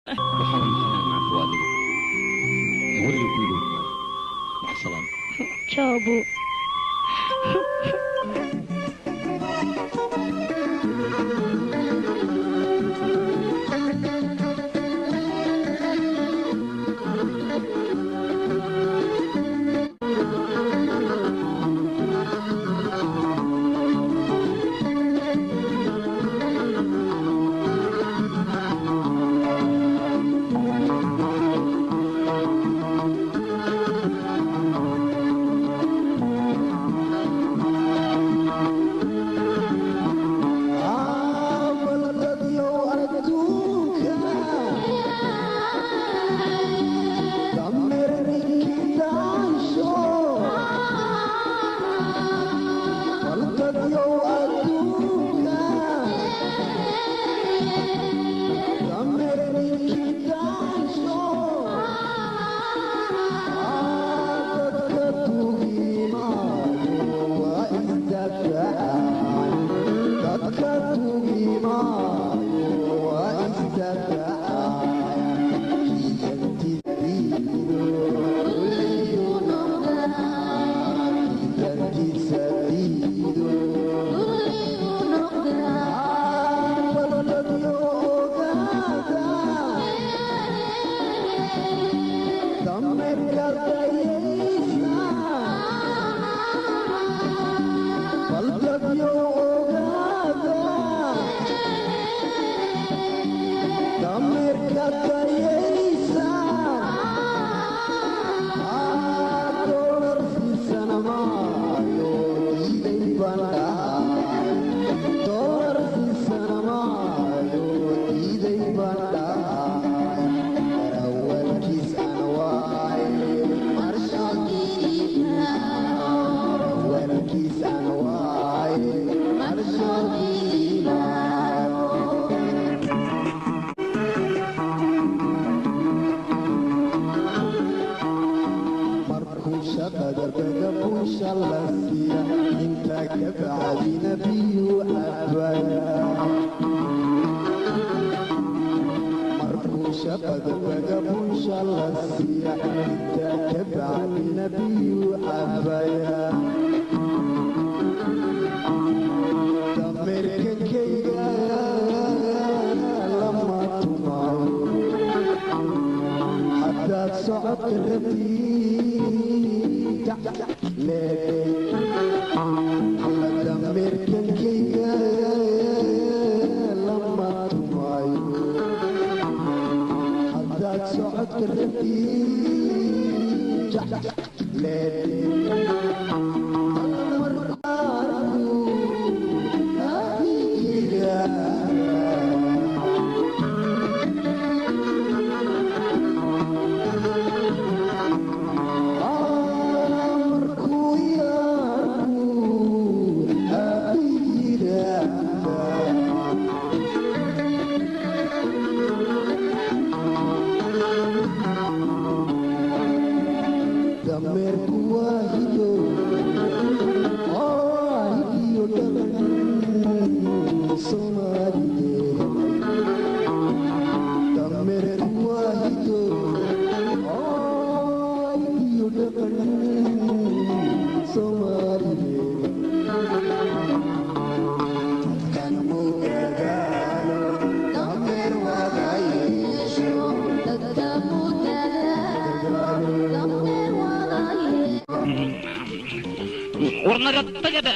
Waxaana maqanaya maanta waa adiga. Weliga ku iloobi maayo. Mac salaam. Ciao, abu.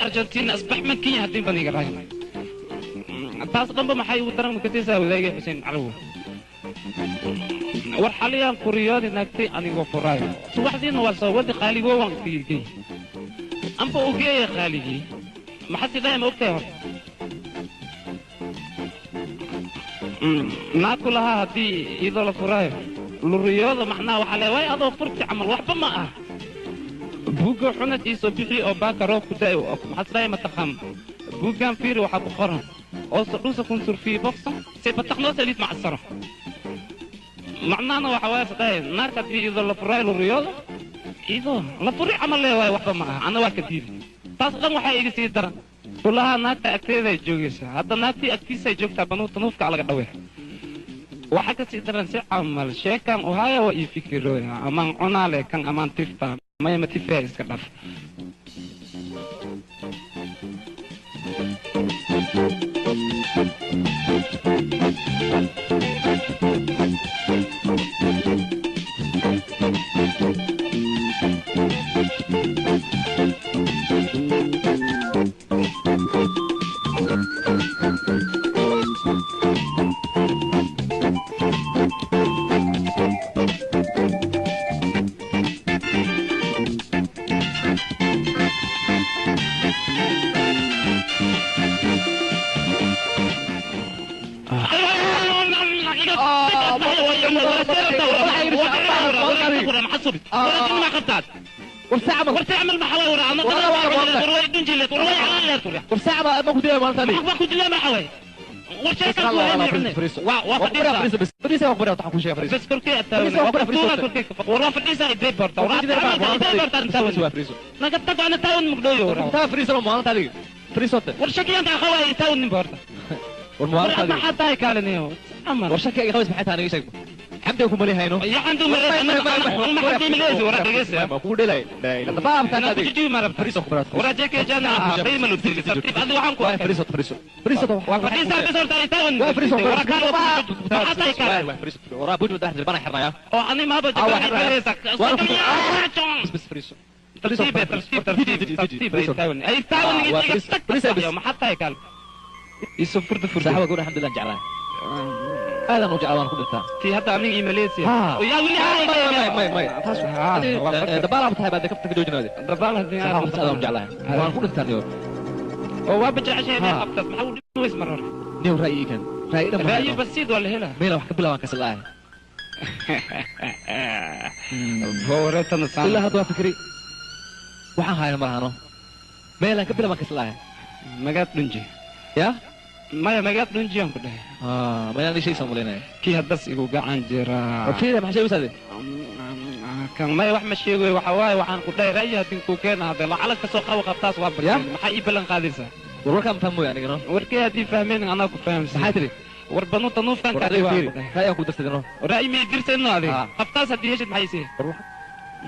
Argentina asbax man Kenya haddii baan iga raayay taas dhanba maxay ugu daran makatiisa wadaagay Xuseen Carawo war xaliyaan kuriyoodi naagtay anigoo furaayo subaxdiina waa soo wadi qaaligoo waan iska yirgey amba ogeeya qaaligii maxaa sidaa ma ogtahay horta naagku lahaa haddii iyadoo la furaayo luriyooda macnaha waxaa le waay adoo furti camal waxba ma ah buugga xunad ii soo bixi oo baaka roob ku da'ay maxaa sidaa ma taqaan buuggan fiiri waxaa ku qoran oo sadhuusa kun surfiye boksa se bataqnoo saliid macsaro macnahana waxa waaye sidaa naarka haddii iyadoo la furaayo luriyooda iyadoo la furi camal le waayo waxba ma aha anna waa ka diiday taas dhan waxaa iga sii daran kulahaa naagta agteeday joogaysaa hadda naagtii agtiisay joogtaa banuu tanuufka laga dhawee Waxa ka sii daran si camal sheekan u haya waa ii fikirooya amaan cunaale kan amaan tifta maya ma tifaya iska dhaf. Maya magaad dhunjiyaan ku dhahay. Maya shay samuleynay. Kii haddas igu gacan jira. Fiiri maxay sheegaysaa? Kan maya wax ma sheegayo waxa waaye waxaan ku dhahay ra'yi hadii ku keena hada lacag ka soo qabo qabtaas waa barteen. Maxay ii ballan qaadaysaa? Warka ma fahmoy anigana. Warkii hadii fahmeen anaa ku fahamsan. Maxay tiri? War banu tanuufkan ka dhigaa. Ra'yi ku darsadino. Ra'yi ma dirsanno adiga. Qabtaas hadii heshid maxay sii?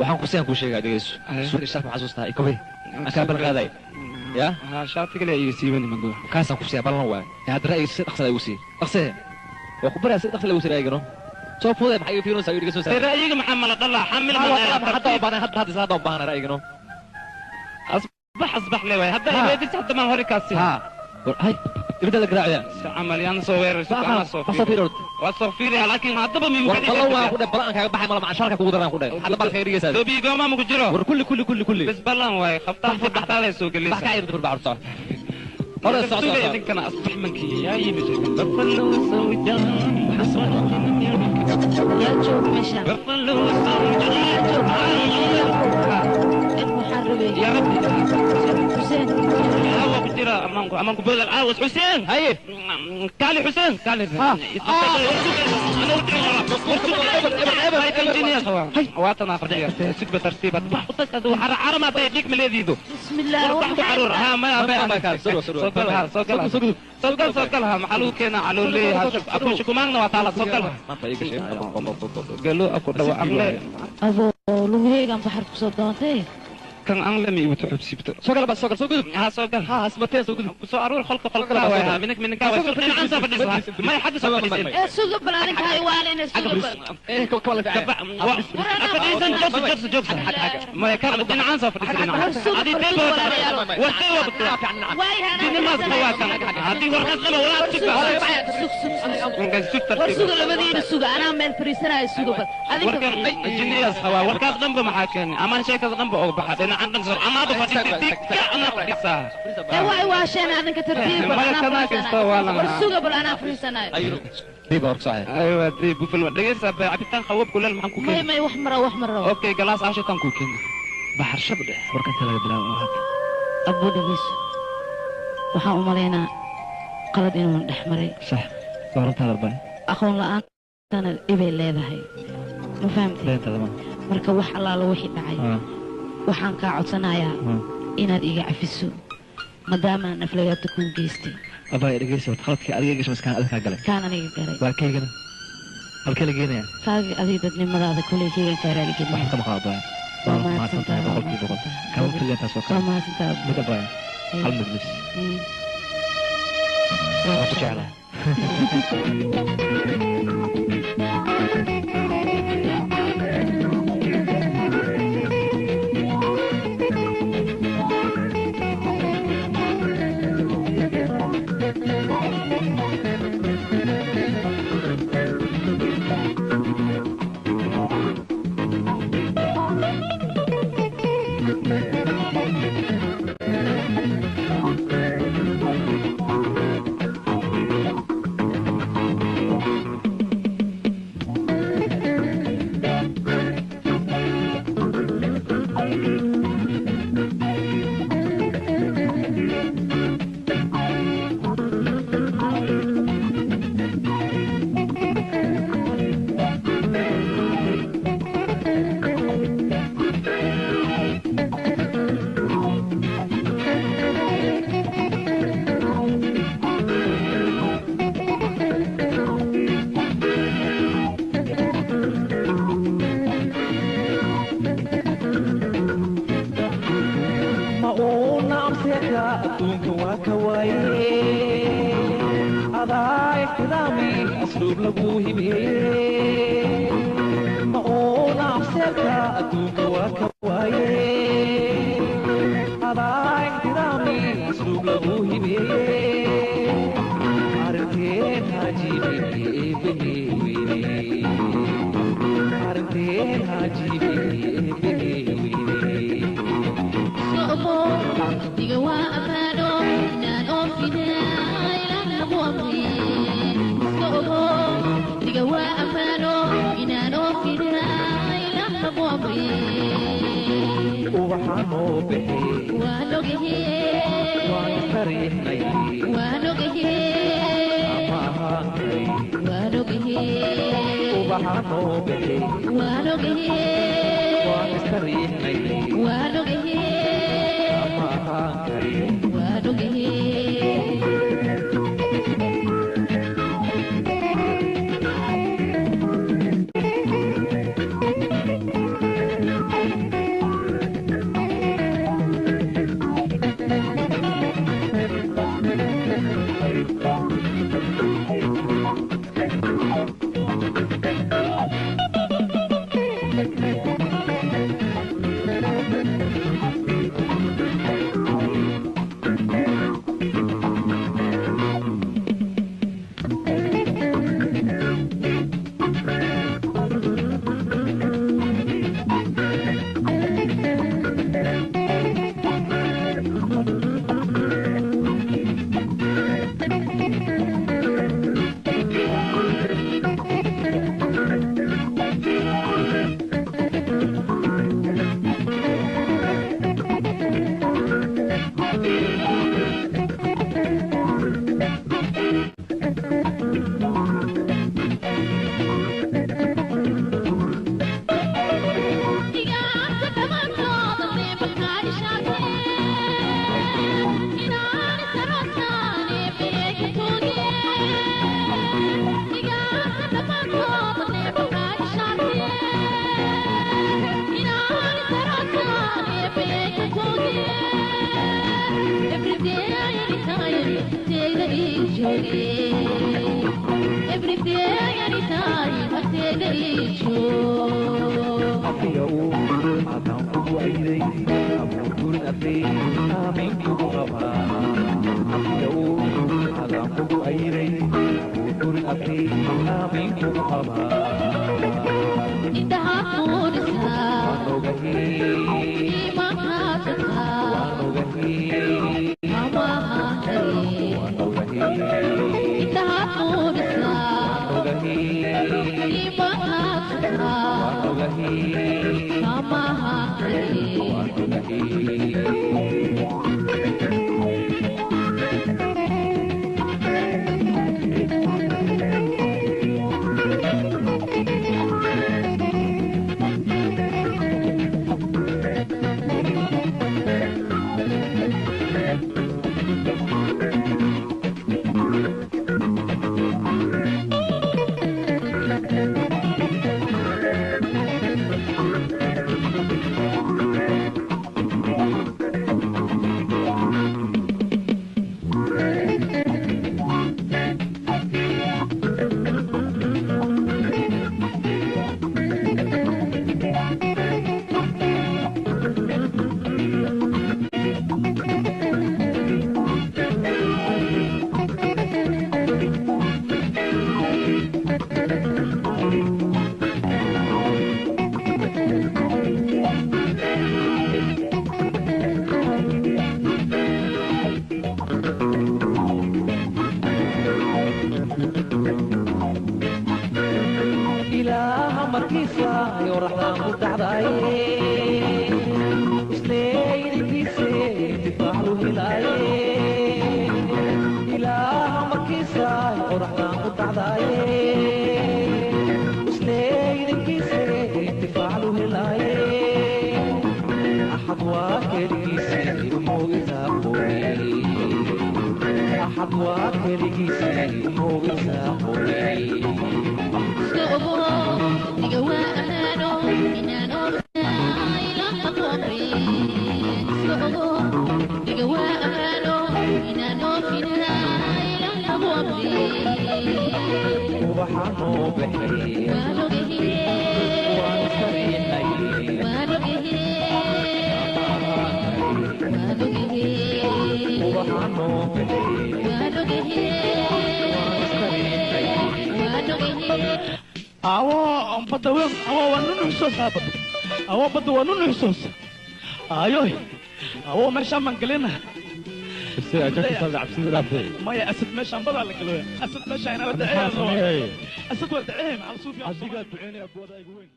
Waxaan ku seen ku sheegaa dhageyso. Suuq sharaf xasuustaa ikobay. Aka ballan qaaday. يا ها شاطك لا يسيبني من دون كاسن كوسي بالله واي يا هذا رأي سيد أقصى يوسي أقصى وخبرها سيد أقصى يوسي رأيك نو سو فوضى محيي فيرون سوي لك سو رأيك محمد الله حمل حتى بانا حتى هذا ساعة بانا رأيك نو أصبح لي واي هذا إذا حتى ما هو ركاسي ها هاي يبدأ لك رأي عمل أنا صوير أنا صوفير وصوفير لكن هذا بمين والله ما أخذ بلان كذا بحي مال مع شركة كودر أنا أخذ هذا بالخير يا سيد دوبي قام ما مكجرة كل كل كل كل بس بلان واي خفتها فتحتها لي سوق اللي بحكي يدور بعرض صح هذا السوق اللي كان أصبح منك يا يمشي بفلو سويدان يا جوك مشان بفلو سويدان المحربين يا ربي حسين أمامكم أمامكم بدل عاوز حسين هاي كالي حسين كالي بسم الله أبو لوهيغان بحر كسو دونتي كان أنلمي وتحب سيبته سوق بس سوق سوق ها سوق ها اسمتين سوق سو أرور خلق خلق لا منك منك أنا سوف ما يحدث سوق بلانك هاي والين سوق إيه كم جوز جوز ما يكرر أنا عن سوف هذه هذه ورقة ولا ورسوق لبدين السوق أنا من فريسنا السوق هذه ورقة ضمب معاك أمان شيء كذا ضمب أو بحد أنا عندك زر أنا بفضل أنا فريسة أيوة أيوة عشان عندك ترتيب أنا ورسوق بل أنا فريسنا دي بارك صحيح أيوة دي بوفل دقيقة عبيتان خواب كل المحن كوكين ما وحمرة وحمرة أوكي جلاس عشان كوكين بحر شبله ورقة ثلاثة بلا واحد أبو دقيس waxaan u malaynaa qalad inuu dhex maray sax doorantaada arbay aqoon la'aantana ibay leedahay ma fahamtay marka wax allaala wixii dhacay waxaan kaa codsanayaa inaad iga cafiso maadaama aan aflagaata kuu geystay abay dhegeyso qaladkii adiga gashay maskaan adiga galay kaan aniga galay waa kaygana Halkee la geenayaa? Kaaga adiga dadnimadaada kuley keygan kaa raaligelinaya. Waxaan ka maqlaa abaya. Waa Waa mahadsantahay mahadsantahay, 100%. Kama filayn taas oo waa kale. mahadsantahay. Mid abaya. Hal mid bis. Waan ku jeclahay. Ma uuna amseeka adduunka waa ka waaye, adaa ixtiraami asluub lagu hibeeye. Ma uuna amseeka adduunka waa ka waaye, adaa ixtiraami asluub lagu hibeeye. Arrinteen hajiibe eebeheweyne, arrinteen hajiibe eebeheweyne. Diga waa amaano inaan oofinaa ilaan lagu amriye. Iska ogo, diga waa amaano inaan oofinaa ilaan lagu amriye. Ubaxaa noo bixi. Waan ogahe. Waan isfariixnay. Waan ogahe. Ama ahaan kari. Waan ogahe. Ubaxaa noo bixi. Waan ogahe. Waan isfariixnay. Waan ogahe. Ama ahaan kari. Waan ogahe. Every day, anytime, I take the issue. Afiya uu haddaan kugu ayday abuurgurin arday aamin kugu qabaa. Afiya uu haddaan kugu ayday abuurgurin arday aamin kugu qabaa. Indhaha quudhisaa. Waan ogahay. Iimaankaadsataa. Waan ogahay. Amaha. Waan ogahay. Indhaha quudhisaa. Waan ogahay. Iimaankaadsataa. Waan ogahay. Amaha. Waan ogahay. Ilaaha markiisa yoraxdaan ku dhacday isleeyinkiise intifaac lu helaaye. Ilaaha markiisa yoraxdaan ku dhacday isleeyinkiise intifaac lu helaaye. Axad waa keligiise umugisaaqoy, axad waa keligiise umugisaaqoy. Iska ogo, diga waa ammaano inaan oofnaa ilaah nagu amri. Iska ogo, diga waa ammaano inaan oofinaa ilaah nagu amri. Ubaxanoo baxay waan ogahe, waan iska riixay, waan ogahe, waan ogahe. Ubaxanoo baxay waan ogahe, waan iska riixay, waan ogahe. Awo badda weyn, awo waa nunuxsoos, badda awo badda waa nunuxsoos. Ayoy awo, meeshaan baan gelina. Maya asad, meeshaan badaa la galoya. Asad meeshaan inala daceeya, asad waa daceeya macal suufi. Adigaa duceynaya kuwada igu weyn.